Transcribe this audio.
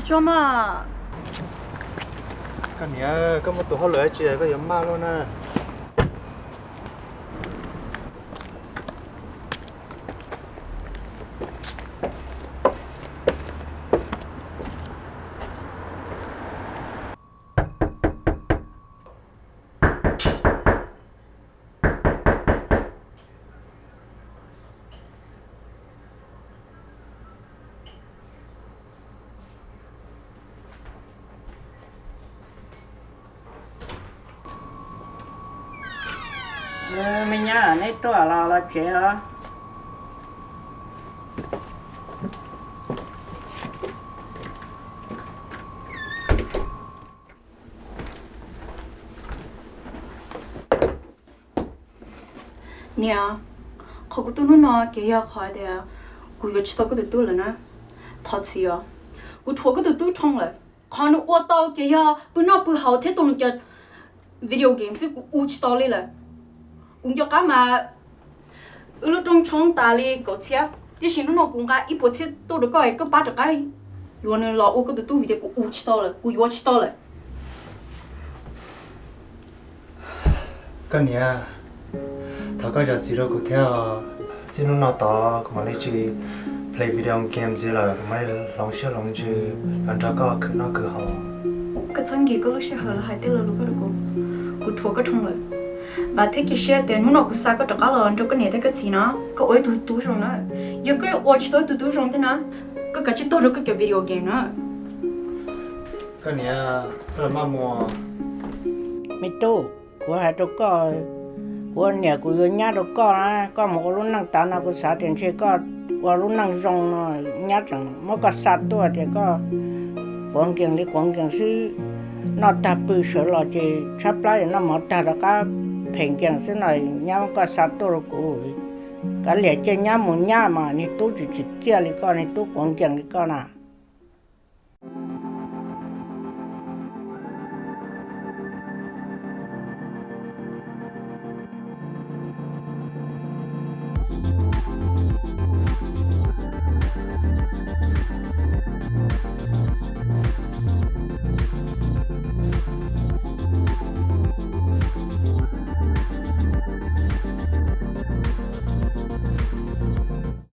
Tso mas. Koj niam, koj muaj tus hauj lwm dab tsi koj yuav maj luaj na? Me nyab, neb tuaj los los tsev os. Niam, qhov kuv tuaj hnub no ces yog qhov tias kuv yuav tsis tau koj tus tub lawm na. Thov txim os, kuv rhuav koj tus tub rhoo lawm. Qhov nws ua tau ces yog pw noj pw haus thiab tua nws cov video game xwb, kuv ua tsis tau li lawm. Kuv nco qab mas wb lub rooj tshoob tas li kaum txhiab, tiam sis hnub no kuv nqa ib puas txhiab tuaj rau koj es koj pab rov qab yuav nws los ua koj tus tub vim tias kuv ua tsis tau lawm, kuv yuav tsis tau lawm. Koj niam, thov koj zam txim rau kuv thiab os. Txij hnub no tod kuv mam li tsis play video game ntxiv lawm, kuv mam li hloov siab hloov ntsws los nrog koj khwv noj khwv haus. Koj txhob nkim koj lub sij hawm los hais tej lo lus ko rau kuv. Kuv rhuav koj rhoo lawm. Vam thiab cia siab tias hnub no kuv xa koj rov qab los nrog koj niam thiab koj txiv no, koj ua ib tug tub zoo na. Yog koj ua tsis tau ib tug tub zoo thiab na, koj kav tsij tuag rau koj cov video game na. Koj niam, xwb los maj mus. Me tub, kuv hais rau koj, kuv ua niam kuv yuav nyab rau koj na. Koj mus ua lub neej tas no kuv xav tias ntshe koj ua lub neej zoo no, nyab tseem muab koj xa tuaj tias koj quav nkees li quav nkees xwb, noj tag pw sawv los ces tshaib plab es noj mov tag rov qab phem nkees xwb no, nyab muab koj xa tuaj rau kuv. Kav liam cia nyab mus, nyab mas niag tub tsis tsim txiaj li koj, niag tub quav nkees li koj na.